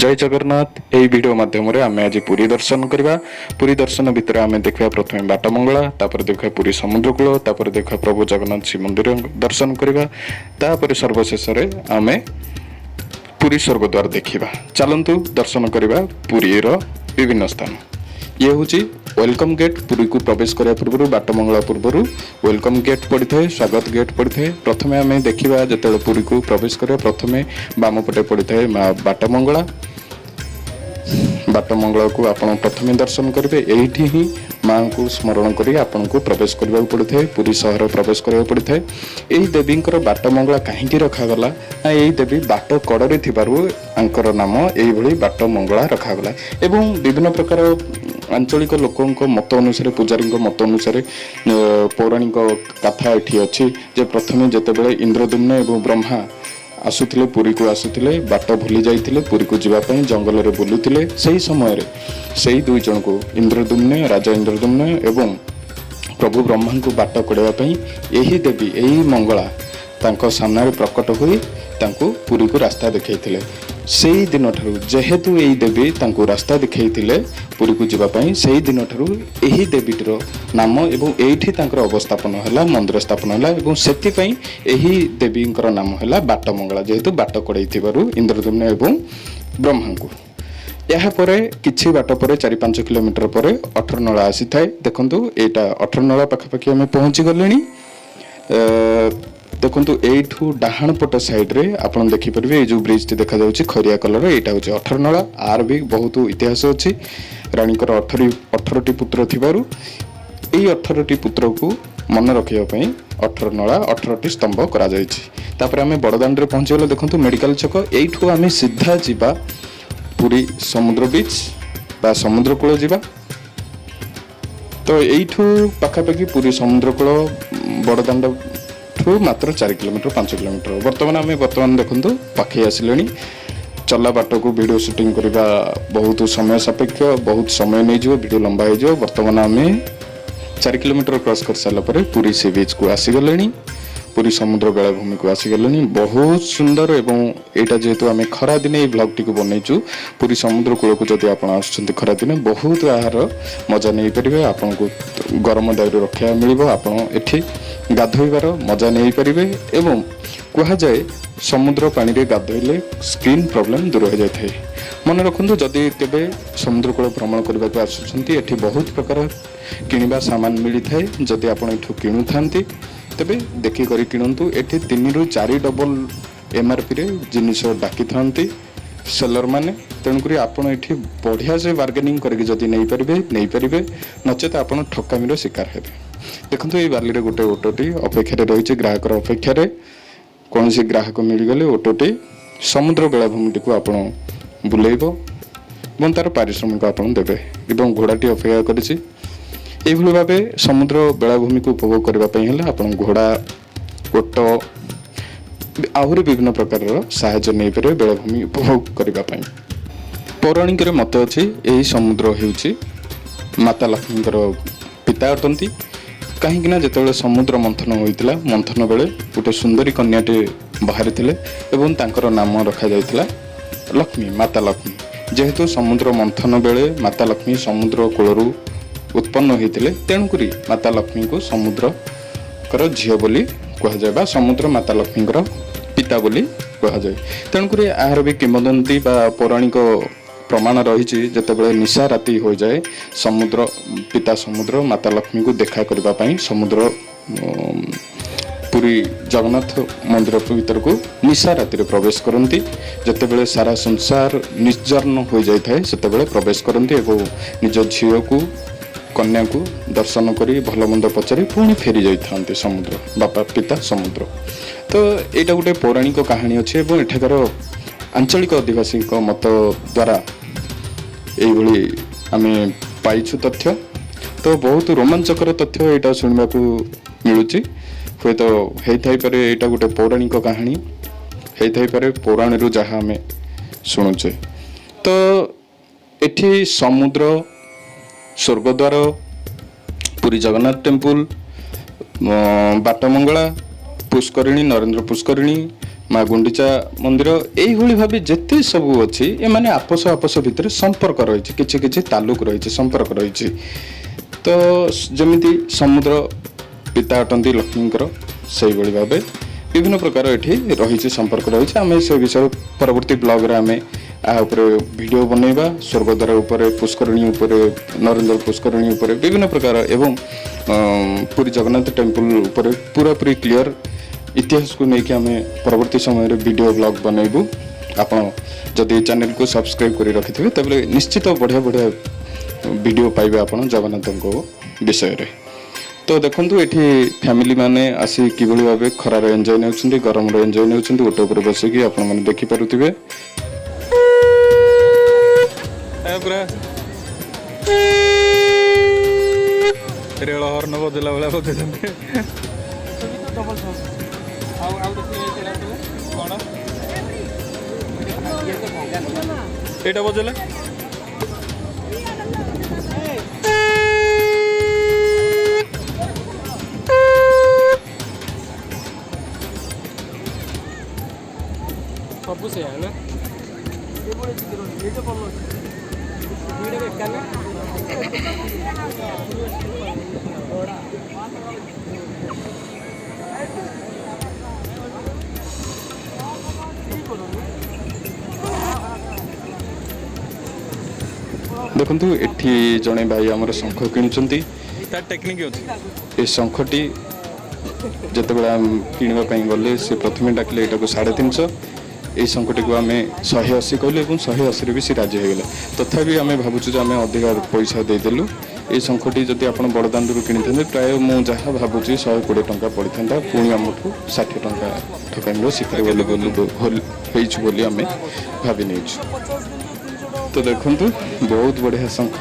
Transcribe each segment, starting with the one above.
ଜୟ ଜଗନ୍ନାଥ। ଏହି ଭିଡ଼ିଓ ମାଧ୍ୟମରେ ଆମେ ଆଜି ପୁରୀ ଦର୍ଶନ କରିବା। ପୁରୀ ଦର୍ଶନ ଭିତରେ ଆମେ ଦେଖିବା ପ୍ରଥମେ ବାଟମଙ୍ଗଳା, ତାପରେ ଦେଖିବା ପୁରୀ ସମୁଦ୍ରକୂଳ, ତାପରେ ଦେଖିବା ପ୍ରଭୁ ଜଗନ୍ନାଥ ଶ୍ରୀମନ୍ଦିର ଦର୍ଶନ କରିବା, ତାପରେ ସର୍ବଶେଷରେ ଆମେ ପୁରୀ ସ୍ୱର୍ଗଦ୍ୱାର ଦେଖିବା। ଚାଲନ୍ତୁ ଦର୍ଶନ କରିବା ପୁରୀର ବିଭିନ୍ନ ସ୍ଥାନ। ଇଏ ହେଉଛି welcome gate. ପୁରୀକୁ ପ୍ରବେଶ କରିବା ପୂର୍ବରୁ, ବାଟମଙ୍ଗଳା ପୂର୍ବରୁ welcome gate ପଡ଼ିଥାଏ, ସ୍ୱାଗତ ଗେଟ୍ ପଡ଼ିଥାଏ। ପ୍ରଥମେ ଆମେ ଦେଖିବା, ଯେତେବେଳେ ପୁରୀକୁ ପ୍ରବେଶ କରିବା, ପ୍ରଥମେ ବାମ ପଟେ ପଡ଼ିଥାଏ ମା ବାଟମଙ୍ଗଳା। ବାଟମଙ୍ଗଳାକୁ ଆପଣ ପ୍ରଥମେ ଦର୍ଶନ କରିବେ। ଏଇଠି ହିଁ ମାଙ୍କୁ ସ୍ମରଣ କରି ଆପଣଙ୍କୁ ପ୍ରବେଶ କରିବାକୁ ପଡ଼ିଥାଏ, ପୁରୀ ସହର ପ୍ରବେଶ କରିବାକୁ ପଡ଼ିଥାଏ। ଏହି ଦେବୀଙ୍କର ବାଟମଙ୍ଗଳା କାହିଁକି ରଖାଗଲା ନା, ଏହି ଦେବୀ ବାଟ କଡ଼ରେ ଥିବାରୁ ଆଙ୍କର ନାମ ଏଇଭଳି ବାଟମଙ୍ଗଳା ରଖାଗଲା। ଏବଂ ବିଭିନ୍ନ ପ୍ରକାର ଆଞ୍ଚଳିକ ଲୋକଙ୍କ ମତ ଅନୁସାରେ, ପୂଜାରୀଙ୍କ ମତ ଅନୁସାରେ, ପୌରାଣିକ କଥା ଏଠି ଅଛି ଯେ ପ୍ରଥମେ ଯେତେବେଳେ ଇନ୍ଦ୍ରଦ୍ୟୁମ୍ନ ଏବଂ ବ୍ରହ୍ମା ଆସୁଥିଲେ, ପୁରୀକୁ ଆସୁଥିଲେ, ବାଟ ଭୁଲି ଯାଇଥିଲେ, ପୁରୀକୁ ଯିବା ପାଇଁ ଜଙ୍ଗଲରେ ବୁଲୁଥିଲେ, ସେହି ସମୟରେ ସେଇ ଦୁଇ ଜଣଙ୍କୁ, ଇନ୍ଦ୍ରଦ୍ୟୁମ୍ନ, ରାଜା ଇନ୍ଦ୍ରଦ୍ୟୁମ୍ନ ଏବଂ ପ୍ରଭୁ ବ୍ରହ୍ମାଙ୍କୁ ବାଟ କଢ଼ାଇବା ପାଇଁ ଏହି ଦେବୀ, ଏହି ମଙ୍ଗଳା ତାଙ୍କ ସାମ୍ନାରେ ପ୍ରକଟ ହୋଇ ତାଙ୍କୁ ପୁରୀକୁ ରାସ୍ତା ଦେଖାଇଥିଲେ। ସେଇ ଦିନଠାରୁ, ଯେହେତୁ ଏଇ ଦେବୀ ତାଙ୍କୁ ରାସ୍ତା ଦେଖାଇଥିଲେ ପୁରୀକୁ ଯିବା ପାଇଁ, ସେଇ ଦିନଠାରୁ ଏହି ଦେବୀଟିର ନାମ ଏବଂ ଏଇଠି ତାଙ୍କର ଅବସ୍ଥାପନ ହେଲା, ମନ୍ଦିର ସ୍ଥାପନ ହେଲା ଏବଂ ସେଥିପାଇଁ ଏହି ଦେବୀଙ୍କର ନାମ ହେଲା ବାଟମଙ୍ଗଳା, ଯେହେତୁ ବାଟ କଢ଼େଇଥିବାରୁ ଇନ୍ଦ୍ରଦ୍ୟୁମ୍ନ ଏବଂ ବ୍ରହ୍ମାଙ୍କୁ। ଏହାପରେ କିଛି ବାଟ ପରେ, 4-5 କିଲୋମିଟର ପରେ ଅଠରନଳା ଆସିଥାଏ। ଦେଖନ୍ତୁ, ଏଇଟା ଅଠରନଳା ପାଖାପାଖି ଆମେ ପହଞ୍ଚି ଗଲେଣି। ଦେଖନ୍ତୁ, ଏଇଠୁ ଡାହାଣ ପଟ ସାଇଡ୍ରେ ଆପଣ ଦେଖିପାରିବେ, ଏଇ ଯେଉଁ ବ୍ରିଜଟି ଦେଖାଯାଉଛି ଖରିଆ କଲର, ଏଇଟା ହେଉଛି ଅଠରନଳା। ଆର ବି ବହୁତ ଇତିହାସ ଅଛି। ରାଣୀଙ୍କର 18ଟି ପୁତ୍ର ଥିବାରୁ ଏଇ 18ଟି ପୁତ୍ରକୁ ମନେ ରଖିବା ପାଇଁ ଅଠରନଳା, 18ଟି ସ୍ତମ୍ଭ କରାଯାଇଛି। ତାପରେ ଆମେ ବଡ଼ଦାଣ୍ଡରେ ପହଞ୍ଚିଗଲେ। ଦେଖନ୍ତୁ, ମେଡ଼ିକାଲ ଛକ। ଏଇଠୁ ଆମେ ସିଧା ଯିବା ପୁରୀ ସମୁଦ୍ର ବିଚ୍ ବା ସମୁଦ୍ର କୂଳ ଯିବା। ତ ଏଇଠୁ ପାଖାପାଖି ପୁରୀ ସମୁଦ୍ର କୂଳ ବଡ଼ଦାଣ୍ଡଠୁ ମାତ୍ର 4 କିଲୋମିଟର, 5 କିଲୋମିଟର। ବର୍ତ୍ତମାନ ଆମେ ଦେଖନ୍ତୁ ପାଖେଇ ଆସିଲେଣି। ଚଲା ବାଟକୁ ଭିଡ଼ିଓ ସୁଟିଂ କରିବା ବହୁତ ସମୟ ସାପେକ୍ଷ, ବହୁତ ସମୟ ନେଇଯିବ, ଭିଡ଼ିଓ ଲମ୍ବା ହେଇଯିବ। ବର୍ତ୍ତମାନ ଆମେ 4 କିଲୋମିଟର କ୍ରସ୍ କରିସାରିଲା ପରେ ପୁରୀ ସି ବିଚ୍କୁ ଆସିଗଲେଣି, ପୁରୀ ସମୁଦ୍ର ବେଳାଭୂମିକୁ ଆସିଗଲେଣି। ବହୁତ ସୁନ୍ଦର। ଏବଂ ଏଇଟା ଯେହେତୁ ଆମେ ଖରାଦିନେ ଏଇ ବ୍ଲଗ୍ଟିକୁ ବନେଇଛୁ, ପୁରୀ ସମୁଦ୍ର କୂଳକୁ ଯଦି ଆପଣ ଆସୁଛନ୍ତି ଖରାଦିନେ, ବହୁତ ଏହାର ମଜା ନେଇପାରିବେ। ଆପଣଙ୍କୁ ଗରମ ଦାଉରୁ ରକ୍ଷା ମିଳିବ, ଆପଣ ଏଠି ଗାଧୋଇବାର ମଜା ନେଇପାରିବେ ଏବଂ କୁହାଯାଏ ସମୁଦ୍ର ପାଣିରେ ଗାଧୋଇଲେ ସ୍କିନ୍ ପ୍ରୋବ୍ଲେମ୍ ଦୂର ହୋଇଯାଇଥାଏ। ମନେ ରଖନ୍ତୁ, ଯଦି କେବେ ସମୁଦ୍ର କୂଳ ଭ୍ରମଣ କରିବାକୁ ଆସୁଛନ୍ତି, ଏଠି ବହୁତ ପ୍ରକାର କିଣିବା ସାମାନ ମିଳିଥାଏ। ଯଦି ଆପଣ ଏଠୁ କିଣୁଥାନ୍ତି, ତେବେ ଦେଖିକରି କିଣନ୍ତୁ। ଏଠି 3ରୁ 4 ଡବଲ ଏମ୍ଆର୍ପିରେ ଜିନିଷ ଡାକିଥାନ୍ତି ସେଲର ମାନେ। ତେଣୁକରି ଆପଣ ଏଠି ବଢ଼ିଆ ସେ ବାର୍ଗେନିଂ କରିକି ଯଦି ନେଇପାରିବେ, ନେଇପାରିବେ, ନଚେତ ଆପଣ ଠକାମିର ଶିକାର ହେବେ। ଦେଖନ୍ତୁ, ଏଇ ବାଲିରେ ଗୋଟେ ଅଟୋଟି ଅପେକ୍ଷାରେ ରହିଛି, ଗ୍ରାହକର ଅପେକ୍ଷାରେ। କୌଣସି ଗ୍ରାହକ ମିଳିଗଲେ ଅଟୋଟି ସମୁଦ୍ର ବେଳାଭୂମିଟିକୁ ଆପଣ ବୁଲେଇବ ଏବଂ ତାର ପାରିଶ୍ରମିକ ଆପଣ ଦେବେ। ଏବଂ ଘୋଡ଼ାଟି ଅପେକ୍ଷା କରିଛି। ଏଇଭଳି ଭାବେ ସମୁଦ୍ର ବେଳାଭୂମିକୁ ଉପଭୋଗ କରିବା ପାଇଁ ହେଲେ ଆପଣ ଘୋଡ଼ା, ଓଟ, ଆହୁରି ବିଭିନ୍ନ ପ୍ରକାରର ସାହାଯ୍ୟ ନେଇପାରିବେ ବେଳାଭୂମି ଉପଭୋଗ କରିବା ପାଇଁ। ପୌରାଣିକରେ ମତ ଅଛି, ଏହି ସମୁଦ୍ର ହେଉଛି ମାତା ଲକ୍ଷ୍ମୀଙ୍କର ପିତା ଅଟନ୍ତି। କାହିଁକି ନା ଯେତେବେଳେ ସମୁଦ୍ର ମନ୍ଥନ ହୋଇଥିଲା, ମନ୍ଥନ ବେଳେ ଗୋଟେ ସୁନ୍ଦରୀ କନ୍ୟାଟେ ବାହାରିଥିଲେ ଏବଂ ତାଙ୍କର ନାମ ରଖାଯାଇଥିଲା ଲକ୍ଷ୍ମୀ, ମାତା ଲକ୍ଷ୍ମୀ। ଯେହେତୁ ସମୁଦ୍ର ମନ୍ଥନ ବେଳେ ମାତା ଲକ୍ଷ୍ମୀ ସମୁଦ୍ର କୂଳରୁ ଉତ୍ପନ୍ନ ହୋଇଥିଲେ, ତେଣୁକରି ମାତା ଲକ୍ଷ୍ମୀଙ୍କୁ ସମୁଦ୍ରଙ୍କର ଝିଅ ବୋଲି କୁହାଯାଏ ବା ସମୁଦ୍ର ମାତା ଲକ୍ଷ୍ମୀଙ୍କର ପିତା ବୋଲି କୁହାଯାଏ। ତେଣୁକରି ଏହାର ବି କିମ୍ବଦନ୍ତୀ ବା ପୌରାଣିକ ପ୍ରମାଣ ରହିଛି, ଯେତେବେଳେ ନିଶା ରାତି ହୋଇଯାଏ, ସମୁଦ୍ର ପିତା ସମୁଦ୍ର ମାତା ଲକ୍ଷ୍ମୀଙ୍କୁ ଦେଖା କରିବା ପାଇଁ ସମୁଦ୍ର ପୁରୀ ଜଗନ୍ନାଥ ମନ୍ଦିର ଭିତରକୁ ନିଶା ରାତିରେ ପ୍ରବେଶ କରନ୍ତି। ଯେତେବେଳେ ସାରା ସଂସାର ନିର୍ଜନ ହୋଇଯାଇଥାଏ, ସେତେବେଳେ ପ୍ରବେଶ କରନ୍ତି ଏବଂ ନିଜ ଝିଅକୁ, କନ୍ୟାକୁ ଦର୍ଶନ କରି, ଭଲ ମନ୍ଦ ପଚାରି ପୁଣି ଫେରି ଯାଇଥାନ୍ତି ସମୁଦ୍ର ବାପା, ପିତା ସମୁଦ୍ର। ତ ଏଇଟା ଗୋଟେ ପୌରାଣିକ କାହାଣୀ ଅଛି ଏବଂ ଏଠାକାର ଆଞ୍ଚଳିକ ଅଧିବାସୀଙ୍କ ମତ ଦ୍ୱାରା ଏଇଭଳି ଆମେ ପାଇଛୁ ତଥ୍ୟ। ତ ବହୁତ ରୋମାଞ୍ଚକର ତଥ୍ୟ ଏଇଟା ଶୁଣିବାକୁ ମିଳୁଛି। ହୁଏତ ହେଇଥାଇପାରେ ଏଇଟା ଗୋଟେ ପୌରାଣିକ କାହାଣୀ ହେଇଥାଇପାରେ, ପୌରାଣରୁ ଯାହା ଆମେ ଶୁଣୁଛେ। ତ ଏଠି ସମୁଦ୍ର, ସ୍ୱର୍ଗଦ୍ୱାର, ପୁରୀ ଜଗନ୍ନାଥ ଟେମ୍ପୁଲ, ବାଟମଙ୍ଗଳା, ପୁରୀ ପୁଷ୍କରିଣୀ, ନରେନ୍ଦ୍ର ପୁଷ୍କରିଣୀ, ମା ଗୁଣ୍ଡିଚା ମନ୍ଦିର, ଏଇଭଳି ଭାବେ ଯେତେ ସବୁ ଅଛି ଏମାନେ ଆପୋଷ ଆପୋଷ ଭିତରେ ସମ୍ପର୍କ ରହିଛି, କିଛି କିଛି ତାଲୁକ ରହିଛି, ସମ୍ପର୍କ ରହିଛି। ତ ଯେମିତି ସମୁଦ୍ର ପିତା ଅଟନ୍ତି ଲକ୍ଷ୍ମୀଙ୍କର, ସେଇଭଳି ଭାବେ ବିଭିନ୍ନ ପ୍ରକାର ଏଠି ରହିଛି, ସମ୍ପର୍କ ରହିଛି। ଆମେ ସେ ବିଷୟରେ ପରବର୍ତ୍ତୀ ବ୍ଲଗରେ ଆମେ ଆ ଉପରେ ଭିଡ଼ିଓ ବନେଇବା। ସ୍ୱର୍ଗଦ୍ୱାର ଉପରେ, ପୁଷ୍କରିଣୀ ଉପରେ, ନରେନ୍ଦ୍ର ପୁଷ୍କରିଣୀ ଉପରେ ବିଭିନ୍ନ ପ୍ରକାର ଏବଂ ପୁରୀ ଜଗନ୍ନାଥ ଟେମ୍ପଲ ଉପରେ ପୁରାପୁରି କ୍ଲିଅର ଇତିହାସକୁ ନେଇକି ଆମେ ପରବର୍ତ୍ତୀ ସମୟରେ ଭିଡ଼ିଓ ବ୍ଲଗ ବନେଇବୁ। ଆପଣ ଯଦି ଏ ଚ୍ୟାନେଲକୁ ସବସ୍କ୍ରାଇବ୍ କରି ରଖିଥିବେ, ତେବେ ନିଶ୍ଚିତ ବଢ଼ିଆ ବଢ଼ିଆ ଭିଡ଼ିଓ ପାଇବେ ଆପଣ ଜଗନ୍ନାଥଙ୍କ ବିଷୟରେ। ତ ଦେଖନ୍ତୁ, ଏଠି ଫ୍ୟାମିଲି ମାନେ ଆସି କିଭଳି ଭାବେ ଖରାରେ ଏନ୍ଜୟ ନେଉଛନ୍ତି, ଗରମର ଏନ୍ଜୟ ନେଉଛନ୍ତି ଓଟ ଉପରେ ବସିକି, ଆପଣମାନେ ଦେଖିପାରୁଥିବେ। ପୁରା ରେଳ ହର୍ନ ବଜେଇଲା ଭଳିଆ ବଜେଇଛନ୍ତି। ଆଉ ଦେଖିବେ ସେଇଟା ସବୁ କ'ଣ ଏଇଟା ବଜେଇଲେ। ସବୁ ସେଇଆ ନା? ଏଇଟା ଭଲ ଅଛି, ଦୁଇଟା ଏକା ନା? ଦେଖନ୍ତୁ, ଏଠି ଜଣେ ଭାଇ ଆମର ଶଙ୍ଖ କିଣୁଛନ୍ତି। ତାର ଟେକ୍ନିକ୍ ଅଛି। ଏ ଶଙ୍ଖଟି ଯେତେବେଳେ ଆମେ କିଣିବା ପାଇଁ ଗଲେ, ସେ ପ୍ରଥମେ ଡାକିଲେ ଏଇଟାକୁ 350। ଏଇ ଶଙ୍ଖଟିକୁ ଆମେ 180 କହିଲୁ ଏବଂ 180ରେ ବି ସେ ରାଜି ହେଇଗଲେ। ତଥାପି ଆମେ ଭାବୁଛୁ ଯେ ଆମେ ଅଧିକା ପଇସା ଦେଇଦେଲୁ। ଏଇ ଶଙ୍ଖଟି ଯଦି ଆପଣ ବଡ଼ଦାଣ୍ଡରୁ କିଣିଥାନ୍ତେ, ପ୍ରାୟ ମୁଁ ଯାହା ଭାବୁଛି 120 ଟଙ୍କା ପଡ଼ିଥାନ୍ତା। ପୁଣି ଆମଠୁ 60 ଟଙ୍କା ଠକାମିର ଶିକାର ବୋଲି ହେଇଛୁ ବୋଲି ଆମେ ଭାବି ନେଇଛୁ। ତ ଦେଖନ୍ତୁ, ବହୁତ ବଢ଼ିଆ ଶଙ୍ଖ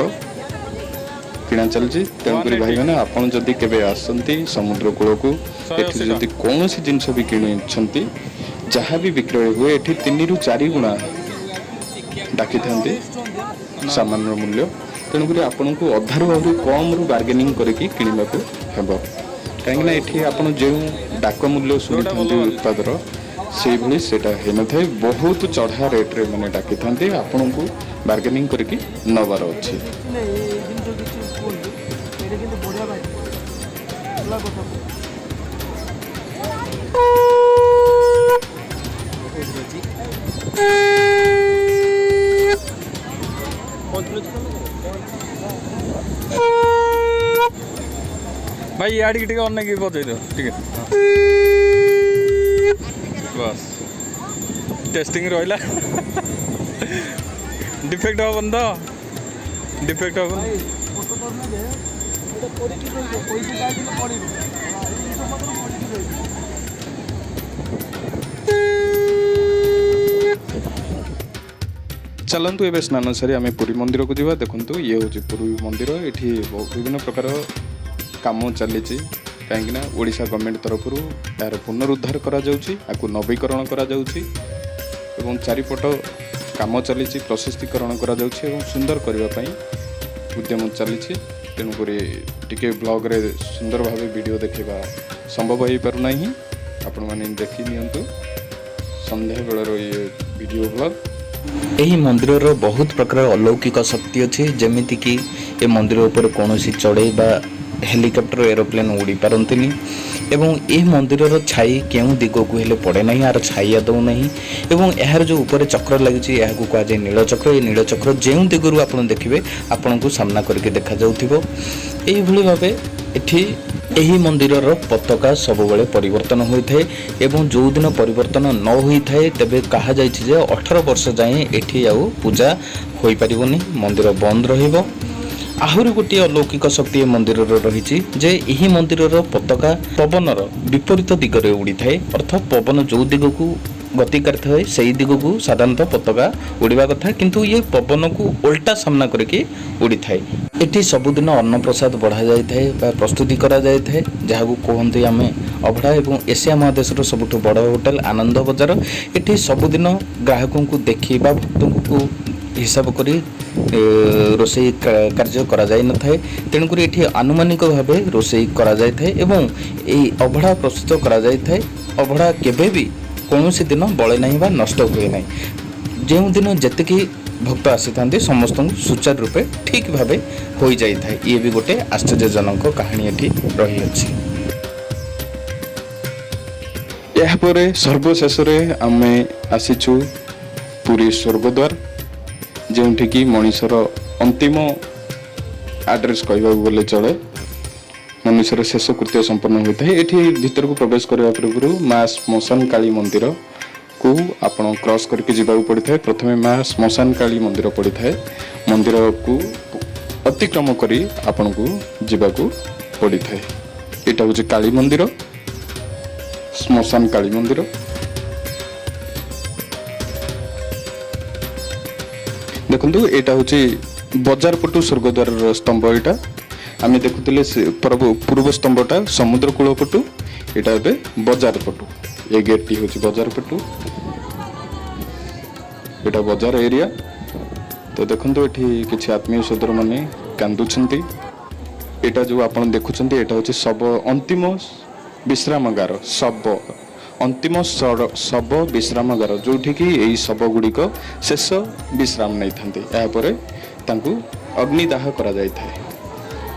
କିଣା ଚାଲିଛି। ତେଣୁକରି ଭାଇମାନେ, ଆପଣ ଯଦି କେବେ ଆସନ୍ତି ସମୁଦ୍ର କୂଳକୁ, ଏଠି ଯଦି କୌଣସି ଜିନିଷ ବି କିଣୁଛନ୍ତି, ଯାହା ବି ବିକ୍ରୟ ହୁଏ, ଏଠି 3ରୁ 4 ଗୁଣା ଡାକିଥାନ୍ତି ସାମାନର ମୂଲ୍ୟ। ତେଣୁକରି ଆପଣଙ୍କୁ ଅଧାରୁ ଆହୁରି କମ୍ରୁ ବାର୍ଗେନିଂ କରିକି କିଣିବାକୁ ହେବ, କାହିଁକିନା ଏଠି ଆପଣ ଯେଉଁ ଡାକ ମୂଲ୍ୟ ଶୁଣିଥାନ୍ତି ଉତ୍ପାଦର, ସେଇଭଳି ସେଇଟା ହେଇନଥାଏ। ବହୁତ ଚଢ଼ା ରେଟ୍ରେ ମାନେ ଡାକିଥାନ୍ତି, ଆପଣଙ୍କୁ ବାର୍ଗେନିଂ କରିକି ନେବାର ଅଛି। କିଛି ନାହିଁ, ଏଇ ଜିନିଷ କିଛି କୁହନ୍ତୁ। ଏଇଟା କିନ୍ତୁ ବଢ଼ିଆ ବାଜି ହେଲା କଥା। ଅଛି। ଭାଇ, ଇଆଡ଼ିକି ଟିକେ ଅନେଇକି ବଜେଇ ଦିଅ ଟିକେ। ବାସ୍, ଟେଷ୍ଟିଂ ରହିଲା। ଡିଫେକ୍ଟ ହବନି ତ? ଡିଫେକ୍ଟ ହବନି। ଭାଇ, ଫଟୋ ଧରିନେବେ, ଏଇଟା ପଡ଼ିକି ରହିବ। ପଇସା ଯାହା ପଡ଼ିବ, ଜିନିଷ ପତ୍ର ପଡ଼ିକି ରହିବ। ଚାଲନ୍ତୁ, ଏବେ ସ୍ନାନ ସାରି ଆମେ ପୁରୀ ମନ୍ଦିରକୁ ଯିବା। ଦେଖନ୍ତୁ, ଇଏ ହେଉଛି ପୁରୀ ମନ୍ଦିର। ଏଠି ବିଭିନ୍ନ ପ୍ରକାର କାମ ଚାଲିଛି, କାହିଁକିନା ଓଡ଼ିଶା ଗଭର୍ଣ୍ଣମେଣ୍ଟ ତରଫରୁ ଏହାର ପୁନରୁଦ୍ଧାର କରାଯାଉଛି, ଆକୁ ନବୀକରଣ କରାଯାଉଛି ଏବଂ ଚାରିପଟ କାମ ଚାଲିଛି, ପ୍ରଶସ୍ତିକରଣ କରାଯାଉଛି ଏବଂ ସୁନ୍ଦର କରିବା ପାଇଁ ଉଦ୍ୟମ ଚାଲିଛି। ତେଣୁକରି ଟିକେ ବ୍ଲଗ୍ରେ ସୁନ୍ଦର ଭାବେ ଭିଡ଼ିଓ ଦେଖାଇବା ସମ୍ଭବ ହେଇପାରୁନାହିଁ। ଆପଣମାନେ ଦେଖି ନିଅନ୍ତୁ ସନ୍ଧ୍ୟାବେଳର ଇଏ ଭିଡ଼ିଓ ବ୍ଲଗ୍। ଏହି ମନ୍ଦିରର ବହୁତ ପ୍ରକାର ଅଲୌକିକ ଶକ୍ତି ଅଛି, ଯେମିତିକି ଏ ମନ୍ଦିର ଉପରେ କୌଣସି ଚଢ଼େଇ ବା ହେଲିକପ୍ଟର, ଏରୋପ୍ଲେନ୍ ଉଡ଼ି ପାରନ୍ତିନି ଏବଂ ଏହି ମନ୍ଦିରର ଛାଇ କେଉଁ ଦିଗକୁ ହେଲେ ପଡ଼େ ନାହିଁ, ଏହାର ଛାଇ ଆଦୌ ନାହିଁ। ଏବଂ ଏହାର ଯେଉଁ ଉପରେ ଚକ୍ର ଲାଗିଛି, ଏହାକୁ କୁହାଯାଏ ନୀଳଚକ୍ର। ଏହି ନୀଳଚକ୍ର ଯେଉଁ ଦିଗରୁ ଆପଣ ଦେଖିବେ, ଆପଣଙ୍କୁ ସାମ୍ନା କରିକି ଦେଖାଯାଉଥିବ। ଏଇଭଳି ଭାବେ ଏଠି ଏହି ମନ୍ଦିରର ପତାକା ସବୁବେଳେ ପରିବର୍ତ୍ତନ ହୋଇଥାଏ ଏବଂ ଯେଉଁଦିନ ପରିବର୍ତ୍ତନ ନ ହୋଇଥାଏ, ତେବେ କୁହାଯାଇଛି ଯେ 18 ବର୍ଷ ଯାଏଁ ଏଠି ଆଉ ପୂଜା ହୋଇପାରିବନି, ମନ୍ଦିର ବନ୍ଦ ରହିବ। ଆହୁରି ଗୋଟିଏ ଅଲୌକିକ ଶକ୍ତି ଏ ମନ୍ଦିରର ରହିଛି ଯେ ଏହି ମନ୍ଦିରର ପତାକା ପବନର ବିପରୀତ ଦିଗରେ ଉଡ଼ିଥାଏ। ଅର୍ଥ ପବନ ଯେଉଁ ଦିଗକୁ ଗତି କରିଥାଏ, ସେଇ ଦିଗକୁ ସାଧାରଣତଃ ପତାକା ଉଡ଼ିବା କଥା, କିନ୍ତୁ ଇଏ ପବନକୁ ଓଲଟା ସାମ୍ନା କରିକି ଉଡ଼ିଥାଏ। ଏଠି ସବୁଦିନ ଅନ୍ନପ୍ରସାଦ ବଢ଼ା ଯାଇଥାଏ ବା ପ୍ରସ୍ତୁତି କରାଯାଇଥାଏ, ଯାହାକୁ କୁହନ୍ତି ଆମେ ଅଭଡ଼ା। ଏବଂ ଏସିଆ ମହାଦେଶର ସବୁଠୁ ବଡ଼ ହୋଟେଲ ଆନନ୍ଦ ବଜାର। ଏଠି ସବୁଦିନ ଗ୍ରାହକଙ୍କୁ ଦେଖି ବା ଭକ୍ତଙ୍କୁ ହିସାବ କରି ରୋଷେଇ କାର୍ଯ୍ୟ କରାଯାଇନଥାଏ। ତେଣୁକରି ଏଠି ଆନୁମାନିକ ଭାବେ ରୋଷେଇ କରାଯାଇଥାଏ ଏବଂ ଏହି ଅବଢ଼ା ପ୍ରସ୍ତୁତ କରାଯାଇଥାଏ। ଅବଢ଼ା କେବେ ବି କୌଣସି ଦିନ ବଳେ ନାହିଁ ବା ନଷ୍ଟ ହୁଏ ନାହିଁ। ଯେଉଁଦିନ ଯେତିକି ଭକ୍ତ ଆସିଥାନ୍ତି, ସମସ୍ତଙ୍କୁ ସୁଚାରୁ ରୂପେ ଠିକ୍ ଭାବେ ହୋଇଯାଇଥାଏ। ଇଏ ବି ଗୋଟେ ଆଶ୍ଚର୍ଯ୍ୟଜନକ କାହାଣୀ ଏଠି ରହିଅଛି। ଏହାପରେ ସର୍ବଶେଷରେ ଆମେ ଆସିଛୁ ପୁରୀ ସ୍ୱର୍ଗଦ୍ୱାର, ଯେଉଁଠିକି ମଣିଷର ଅନ୍ତିମ ଆଡ୍ରେସ୍ କହିବାକୁ ଗଲେ ଚଳେ, ମନୁଷ୍ୟର ଶେଷ କୃତ୍ୟ ସମ୍ପନ୍ନ ହୋଇଥାଏ। ଏଠି ଭିତରକୁ ପ୍ରବେଶ କରିବା ପୂର୍ବରୁ ମା ଶ୍ମଶାନ କାଳୀ ମନ୍ଦିରକୁ ଆପଣ କ୍ରସ୍ କରିକି ଯିବାକୁ ପଡ଼ିଥାଏ। ପ୍ରଥମେ ମା ଶ୍ମଶାନ କାଳୀ ମନ୍ଦିର ପଡ଼ିଥାଏ। ମନ୍ଦିରକୁ ଅତିକ୍ରମ କରି ଆପଣଙ୍କୁ ଯିବାକୁ ପଡ଼ିଥାଏ। ଏଇଟା ହେଉଛି କାଳୀ ମନ୍ଦିର, ଶ୍ମଶାନ କାଳୀ ମନ୍ଦିର। ଦେଖନ୍ତୁ, ଏଇଟା ହେଉଛି ବଜାର ପଟୁ ସ୍ୱର୍ଗଦ୍ୱାରର ସ୍ତମ୍ଭ। ଏଇଟା ଆମେ ଦେଖୁଥିଲେ ସେ ପୂର୍ବ ସ୍ତମ୍ଭଟା ସମୁଦ୍ର କୂଳ ପଟୁ, ଏଇଟା ଏବେ ବଜାର ପଟୁ। ଏ ଗେଟ୍ଟି ହେଉଛି ବଜାର ପଟୁ। ଏଇଟା ବଜାର ଏରିଆ। ତ ଦେଖନ୍ତୁ, ଏଠି କିଛି ଆତ୍ମୀୟ ସୋଦରମାନେ କାନ୍ଦୁଛନ୍ତି। ଏଇଟା ଯେଉଁ ଆପଣ ଦେଖୁଛନ୍ତି, ଏଇଟା ହେଉଛି ଶବ ଅନ୍ତିମ ବିଶ୍ରାମଗାର, ଶବ ଅନ୍ତିମ ଶବ ବିଶ୍ରାମଗାର, ଯେଉଁଠିକି ଏଇ ଶବ ଗୁଡ଼ିକ ଶେଷ ବିଶ୍ରାମ ନେଇଥାନ୍ତି। ଏହାପରେ ତାଙ୍କୁ ଅଗ୍ନିଦାହ କରାଯାଇଥାଏ।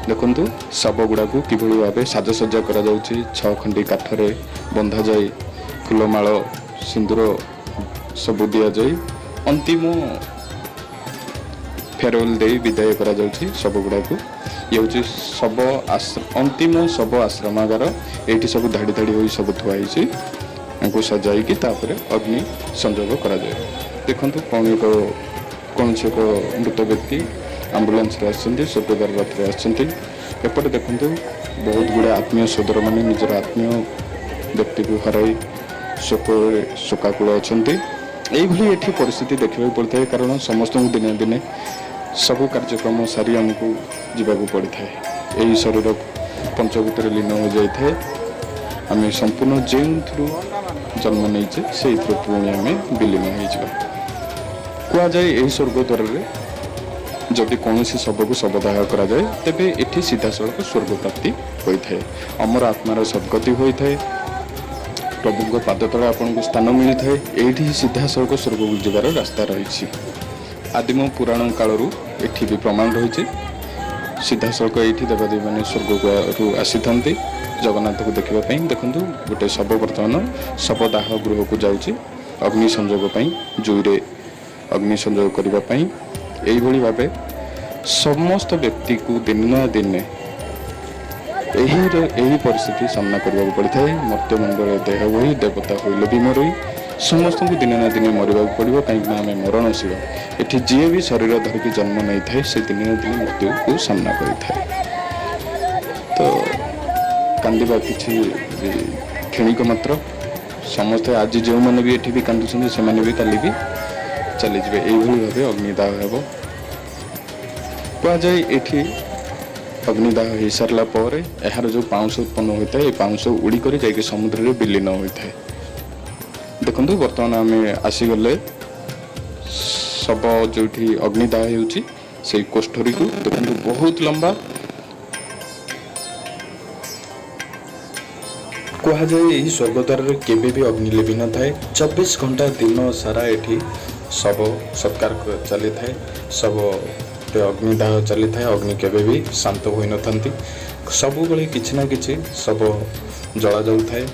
ଦେଖନ୍ତୁ, ଶବ ଗୁଡ଼ାକୁ କିଭଳି ଭାବେ ସାଜସଜ୍ଜା କରାଯାଉଛି। ଛଅ ଖଣ୍ଡି କାଠରେ ବନ୍ଧାଯାଇ, ଫୁଲମାଳ, ସିନ୍ଦୁର ସବୁ ଦିଆଯାଇ, ଅନ୍ତିମ ଫେରୱେଲ୍ ଦେଇ ବିଦାୟ କରାଯାଉଛି ଶବ ଗୁଡ଼ାକୁ। ଇଏ ହେଉଛି ଶବ ଅନ୍ତିମ ଶବ ଆଶ୍ରମାଗାର। ଏଇଠି ସବୁ ଧାଡ଼ି ଧାଡ଼ି ହୋଇ ସବୁ ଥୁଆ ହେଇଛି। ତାଙ୍କୁ ସଜାଇକି ତାପରେ ଅଗ୍ନି ସଂଯୋଗ କରାଯାଏ। ଦେଖନ୍ତୁ, କ'ଣ ଏକ କୌଣସି ଏକ ମୃତ ବ୍ୟକ୍ତି ଆମ୍ବୁଲାନ୍ସରେ ଆସିଛନ୍ତି, ସ୍ୱର୍ଗଦ୍ୱାର ରଥରେ ଆସିଛନ୍ତି। ଏପଟେ ଦେଖନ୍ତୁ, ବହୁତ ଗୁଡ଼ାଏ ଆତ୍ମୀୟ ସୋଦରମାନେ ନିଜର ଆତ୍ମୀୟ ବ୍ୟକ୍ତିକୁ ହରାଇ ଶୋକରେ ଶୋକାକୁଳ ଅଛନ୍ତି। ଏଇଭଳି ଏଠି ପରିସ୍ଥିତି ଦେଖିବାକୁ ପଡ଼ିଥାଏ, କାରଣ ସମସ୍ତଙ୍କୁ ଦିନେ ଦିନେ ସବୁ କାର୍ଯ୍ୟକ୍ରମ ସାରି ଆମକୁ ଯିବାକୁ ପଡ଼ିଥାଏ। ଏହି ଶରୀର ପଞ୍ଚଭୂତରେ ଲୀନ ହୋଇଯାଇଥାଏ। ଆମେ ସମ୍ପୂର୍ଣ୍ଣ ଯେଉଁଥିରୁ ଜନ୍ମ ନେଇଛେ, ସେଇଥିରୁ ପୁଣି ଆମେ ବିଲୀନ ହେଇଯିବା। କୁହାଯାଏ, ଏହି ସ୍ୱର୍ଗଦ୍ୱାରରେ ଯଦି କୌଣସି ଶବକୁ ଶବଦାହ କରାଯାଏ, ତେବେ ଏଠି ସିଧାସଳଖ ସ୍ୱର୍ଗ ପ୍ରାପ୍ତି ହୋଇଥାଏ, ଅମର ଆତ୍ମାର ସଦ୍ଗତି ହୋଇଥାଏ, ପ୍ରଭୁଙ୍କ ପାଦ ତଳେ ଆପଣଙ୍କୁ ସ୍ଥାନ ମିଳିଥାଏ। ଏଇଠି ସିଧାସଳଖ ସ୍ୱର୍ଗକୁ ଯିବାର ରାସ୍ତା ରହିଛି। ଆଦିମ ପୁରାଣ କାଳରୁ ଏଠି ବି ପ୍ରମାଣ ରହିଛି। ସିଧାସଳଖ ଏଇଠି ଦେବାଦେବୀମାନେ ସ୍ୱର୍ଗରୁ ଆସିଥାନ୍ତି ଜଗନ୍ନାଥକୁ ଦେଖିବା ପାଇଁ। ଦେଖନ୍ତୁ, ଗୋଟେ ଶବ ବର୍ତ୍ତମାନ ଶବଦାହ ଗୃହକୁ ଯାଉଛି ଅଗ୍ନି ସଂଯୋଗ ପାଇଁ, ଜୁଇରେ ଅଗ୍ନି ସଂଯୋଗ କରିବା ପାଇଁ। ଏଇଭଳି ଭାବେ ସମସ୍ତ ବ୍ୟକ୍ତିକୁ ଦିନେ ନା ଦିନେ ଏହି ପରିସ୍ଥିତି ସାମ୍ନା କରିବାକୁ ପଡ଼ିଥାଏ। ମର୍ତ୍ତ୍ୟମଣ୍ଡଳେ ଦେହ ବୋହି, ଦେବତା ହୋଇଲେ ବି ମରଇ। ସମସ୍ତଙ୍କୁ ଦିନେ ନା ଦିନେ ମରିବାକୁ ପଡ଼ିବ, କାହିଁକିନା ଆମେ ମରଣଶୀଳ। ଏଠି ଯିଏ ବି ଶରୀର ଧରିକି ଜନ୍ମ ନେଇଥାଏ, ସେ ଦିନେ ନା ଦିନେ ମୃତ୍ୟୁକୁ ସାମ୍ନା କରିଥାଏ। ତ କାନ୍ଦିବା କିଛି ବି କ୍ଷଣିକ ମାତ୍ର। ସମସ୍ତେ ଆଜି ଯେଉଁମାନେ ବି ଏଠି ବି କାନ୍ଦୁଛନ୍ତି, ସେମାନେ ବି କାଲି ବି ଚାଲିଯିବେ। ଏଇଭଳି ଭାବେ ଅଗ୍ନିଦାହ ହେବ। କୁହାଯାଏ, ଏଠି ଅଗ୍ନିଦାହ ହେଇସାରିଲା ପରେ ଏହାର ଯେଉଁ ପାଉଁଶ ଉତ୍ପନ୍ନ ହୋଇଥାଏ, ଏ ପାଉଁଶ ଉଡ଼ିକରି ଯାଇକି ସମୁଦ୍ରରେ ବିଲୀନ ହୋଇଥାଏ। ଦେଖନ୍ତୁ, ବର୍ତ୍ତମାନ ଆମେ ଆସିଗଲେ ଶବ ଯେଉଁଠି ଅଗ୍ନିଦାହ ହେଉଛି ସେଇ କୋଠରୀକୁ। ଦେଖନ୍ତୁ, ବହୁତ ଲମ୍ବା। କୁହାଯାଏ, ଏହି ସ୍ୱର୍ଗଦ୍ୱାରରେ କେବେ ବି ଅଗ୍ନି ଲିଭି ନଥାଏ। 24 ଘଣ୍ଟା ଦିନ ସାରା ଏଠି ଶବ ସତ୍କାର ଚାଲିଥାଏ, ଶବରେ ଅଗ୍ନିଦାହ ଚାଲିଥାଏ। ଅଗ୍ନି କେବେ ବି ଶାନ୍ତ ହୋଇନଥାନ୍ତି। ସବୁବେଳେ କିଛି ନା କିଛି ଶବ ଜଳାଯାଉଥାଏ।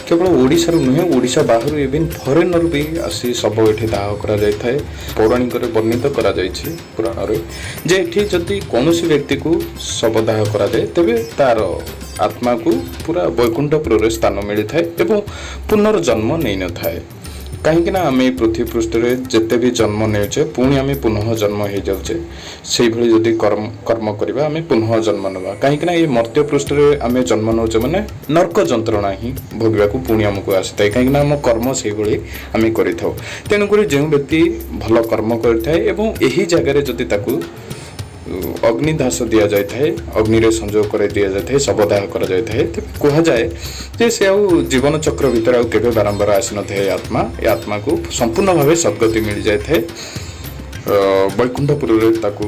କେବଳ ଓଡ଼ିଶାରୁ ନୁହେଁ, ଓଡ଼ିଶା ବାହାରୁ, ଇଭିନ୍ ଫରେନରୁ ବି ଆସି ଶବ ଏଠି ଦାହ କରାଯାଇଥାଏ। ପୌରାଣିକରେ ବର୍ଣ୍ଣିତ କରାଯାଇଛି ପୁରାଣରେ ଯେ ଏଠି ଯଦି କୌଣସି ବ୍ୟକ୍ତିକୁ ଶବ ଦାହ କରାଯାଏ, ତେବେ ତାର ଆତ୍ମାକୁ ପୁରା ବୈକୁଣ୍ଠପୁରରେ ସ୍ଥାନ ମିଳିଥାଏ ଏବଂ ପୁନର୍ଜନ୍ମ ନେଇନଥାଏ। କାହିଁକି ନା ଆମେ ପୃଥିବୀ ପୃଷ୍ଠରେ ଯେତେ ବି ଜନ୍ମ ନେଉଛେ, ପୁଣି ଆମେ ପୁନଃ ଜନ୍ମ ହେଇଯାଉଛେ। ସେଇଭଳି ଯଦି କର୍ମ କରିବା, ଆମେ ପୁନଃ ଜନ୍ମ ନେବା। କାହିଁକି ନା ଏଇ ମର୍ତ୍ତ୍ୟ ପୃଷ୍ଠରେ ଆମେ ଜନ୍ମ ନେଉଛେ ମାନେ ନର୍କ ଯନ୍ତ୍ରଣା ହିଁ ଭୋଗିବାକୁ ପୁଣି ଆମକୁ ଆସିଥାଏ, କାହିଁକି ନା ଆମ କର୍ମ ସେଇଭଳି ଆମେ କରିଥାଉ। ତେଣୁକରି ଯେଉଁ ବ୍ୟକ୍ତି ଭଲ କର୍ମ କରିଥାଏ ଏବଂ ଏହି ଜାଗାରେ ଯଦି ତାକୁ ଅଗ୍ନିଦାହ ଦିଆଯାଇଥାଏ, ଅଗ୍ନିରେ ସଂଯୋଗ କରାଇ ଦିଆଯାଇଥାଏ, ଶବଦାହ କରାଯାଇଥାଏ, ତେବେ କୁହାଯାଏ ଯେ ସେ ଆଉ ଜୀବନ ଚକ୍ର ଭିତରେ ଆଉ କେବେ ବାରମ୍ବାର ଆସିନଥାଏ। ଏ ଆତ୍ମା, ଏ ଆତ୍ମାକୁ ସମ୍ପୂର୍ଣ୍ଣ ଭାବେ ସଦ୍ଗତି ମିଳିଯାଇଥାଏ। ବୈକୁଣ୍ଠପୁରରେ ତାକୁ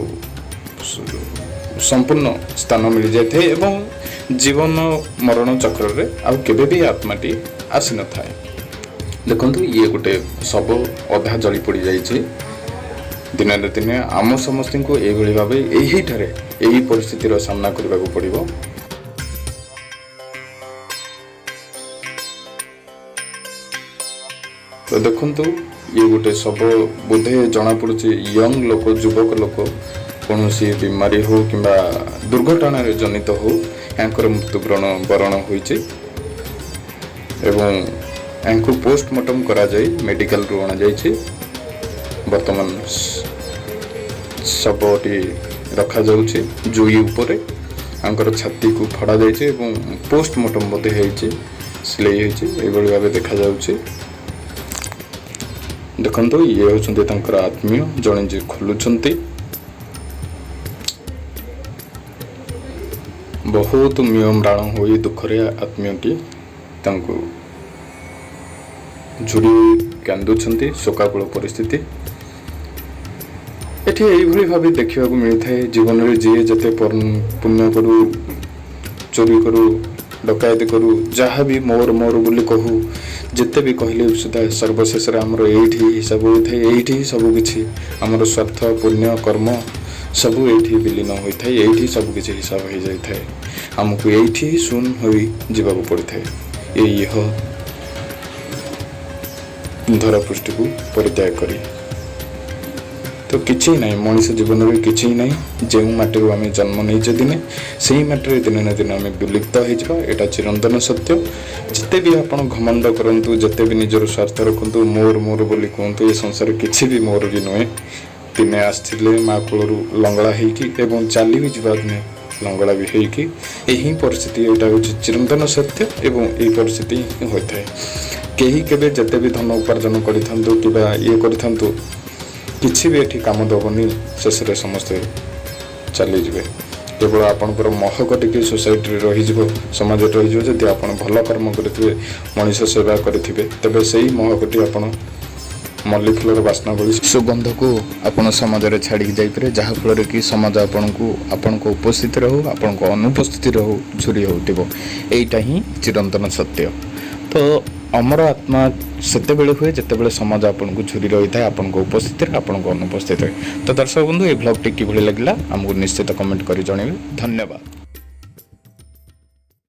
ସମ୍ପୂର୍ଣ୍ଣ ସ୍ଥାନ ମିଳିଯାଇଥାଏ ଏବଂ ଜୀବନ ମରଣ ଚକ୍ରରେ ଆଉ କେବେ ବି ଆତ୍ମାଟି ଆସିନଥାଏ। ଦେଖନ୍ତୁ, ଇଏ ଗୋଟେ ଶବ ଅଧା ଜଳି ପୋଡ଼ି ଯାଇଛି। ଦିନେ ନା ଦିନେ ଆମ ସମସ୍ତଙ୍କୁ ଏଇଭଳି ଭାବେ ଏହିଠାରେ ଏହି ପରିସ୍ଥିତିର ସାମ୍ନା କରିବାକୁ ପଡ଼ିବ। ତ ଦେଖନ୍ତୁ, ଇଏ ଗୋଟେ ଶବ, ବୋଧେ ଜଣାପଡ଼ୁଛି ୟଙ୍ଗ ଲୋକ, ଯୁବକ ଲୋକ, କୌଣସି ବିମାରୀ ହଉ କିମ୍ବା ଦୁର୍ଘଟଣାରେ ଜନିତ ହଉ, ୟାଙ୍କର ମୃତ୍ୟୁବରଣ ବରଣ ହୋଇଛି ଏବଂ ୟାଙ୍କୁ ପୋଷ୍ଟମର୍ଟମ କରାଯାଇ ମେଡ଼ିକାଲରୁ ଅଣାଯାଇଛି। ବର୍ତ୍ତମାନ ଶବଟି ରଖାଯାଉଛି ଜୁଇ ଉପରେ। ୟାଙ୍କର ଛାତିକୁ ଫଡ଼ା ଯାଇଛି ଏବଂ ପୋଷ୍ଟମର୍ଟମ ବୋଧେ ହେଇଛି, ସିଲେଇ ହେଇଛି, ଏଇଭଳି ଭାବେ ଦେଖାଯାଉଛି। ଦେଖନ୍ତୁ, ଇଏ ହେଉଛନ୍ତି ତାଙ୍କର ଆତ୍ମୀୟ ଜଣେ ଯିଏ ଖୋଲୁଛନ୍ତି। ବହୁତ ମ୍ରିୟମ୍ରାଣ ହୋଇ ଦୁଃଖରେ ଆତ୍ମୀୟଟି ତାଙ୍କୁ ଝୁରି କାନ୍ଦୁଛନ୍ତି। ଶୋକାକୁଳ ପରିସ୍ଥିତି ଏଠି ଏଇଭଳି ଭାବେ ଦେଖିବାକୁ ମିଳିଥାଏ। ଜୀବନରେ ଯିଏ ଯେତେ ପୁଣ୍ୟ କରୁ, ଚୋରି କରୁ, ଡକାୟତି କରୁ, ଯାହା ବି ମୋର ମୋର ବୋଲି କହୁ, ଯେତେ ବି କହିଲେ ସୁଦ୍ଧା ସର୍ବଶେଷରେ ଆମର ଏଇଠି ହିସାବ ହୋଇଥାଏ। ଏଇଠି ହିଁ ସବୁକିଛି ଆମର ସ୍ୱାର୍ଥ, ପୁଣ୍ୟ, କର୍ମ ସବୁ ଏଇଠି ବିଲୀନ ହୋଇଥାଏ। ଏଇଠି ସବୁକିଛି ହିସାବ ହୋଇଯାଇଥାଏ। ଆମକୁ ଏଇଠି ଶୂନ ହୋଇ ଯିବାକୁ ପଡ଼ିଥାଏ ଏଇ ଇହ ଧରାପୃଷ୍ଠକୁ ପରିତ୍ୟାଗ କରି। ତ କିଛି ନାହିଁ, ମଣିଷ ଜୀବନରେ କିଛି ନାହିଁ। ଯେଉଁ ମାଟିରୁ ଆମେ ଜନ୍ମ ନେଇଛେ ଦିନେ, ସେଇ ମାଟିରେ ଦିନେ ନା ଦିନେ ଆମେ ବିଲୁପ୍ତ ହେଇଯିବା। ଏଇଟା ଚିରନ୍ତନ ସତ୍ୟ। ଯେତେ ବି ଆପଣ ଘମଣ୍ଡ କରନ୍ତୁ, ଯେତେ ବି ନିଜର ସ୍ୱାର୍ଥ ରଖନ୍ତୁ, ମୋର ମୋର ବୋଲି କୁହନ୍ତୁ, ଏ ସଂସାର କିଛି ବି ମୋର ବି ନୁହେଁ। ଦିନେ ଆସିଥିଲେ ମା କୂଳରୁ ଲଙ୍ଗଳା ହେଇକି ଏବଂ ଚାଲି ବି ଯିବା ଦିନେ ଲଙ୍ଗଳା ବି ହେଇକି। ଏହି ପରିସ୍ଥିତି, ଏଇଟା ହେଉଛି ଚିରନ୍ତନ ସତ୍ୟ ଏବଂ ଏହି ପରିସ୍ଥିତି ହିଁ ହୋଇଥାଏ। କେହି କେବେ ଯେତେ ବି ଧନ ଉପାର୍ଜନ କରିଥାନ୍ତୁ କିମ୍ବା ଇଏ କରିଥାନ୍ତୁ, କିଛି ବି ଏଠି କାମ ଦେବନି। ଶେଷରେ ସମସ୍ତେ ଚାଲିଯିବେ। କେବଳ ଆପଣଙ୍କର ମହକ ଟିକେ ସୋସାଇଟିରେ ରହିଯିବ, ସମାଜରେ ରହିଯିବ। ଯଦି ଆପଣ ଭଲ କର୍ମ କରିଥିବେ, ମଣିଷ ସେବା କରିଥିବେ, ତେବେ ସେଇ ମହକଟି ଆପଣ ମଲ୍ଲି ଫୁଲର ବାସ୍ନା ଭଳି ସୁଗନ୍ଧକୁ ଆପଣ ସମାଜରେ ଛାଡ଼ିକି ଯାଇପାରିବେ, ଯାହାଫଳରେ କି ସମାଜ ଆପଣଙ୍କୁ ଆପଣଙ୍କ ଉପସ୍ଥିତିରେ ହଉ, ଆପଣଙ୍କ ଅନୁପସ୍ଥିତିରେ ହଉ, ଝୁରି ହେଉଥିବ। ଏଇଟା ହିଁ ଚିରନ୍ତନ ସତ୍ୟ। ତ ଅମର ଆତ୍ମା ସେତେବେଳେ ହୁଏ ଯେତେବେଳେ ସମାଜ ଆପଣଙ୍କୁ ଝୁରି ରହିଥାଏ, ଆପଣଙ୍କ ଉପସ୍ଥିତିରେ, ଆପଣଙ୍କ ଅନୁପସ୍ଥିତିରେ। ତ ଦର୍ଶକ ବନ୍ଧୁ, ଏହି ବ୍ଲଗ୍ଟି କିଭଳି ଲାଗିଲା ଆମକୁ ନିଶ୍ଚିତ କମେଣ୍ଟ କରି ଜଣାଇବେ। ଧନ୍ୟବାଦ।